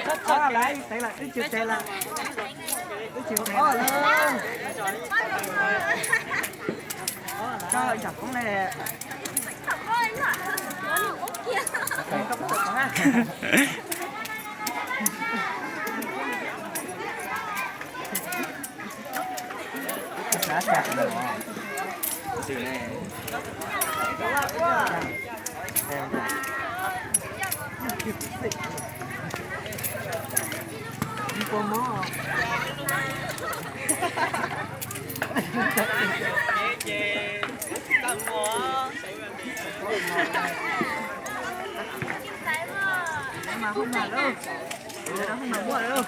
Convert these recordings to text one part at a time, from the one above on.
Thab txhob lawm, wb tsev lawm, wb tsev lawm, wb tsev lawm. Koj ib tsam poob ne. Mas hoob mas lauj, hoob mas muaj lauj.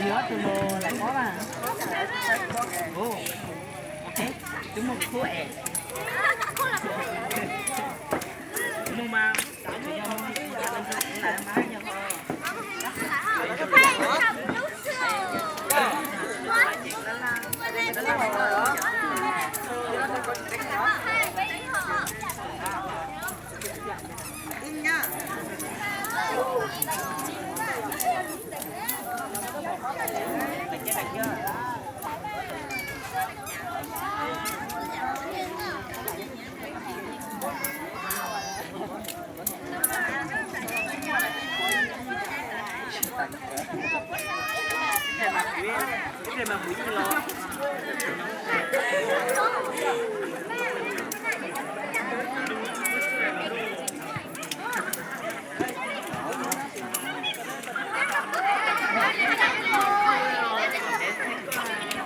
Yuav tus lus lawv mob na. Twb muaj khub es. Mus mas.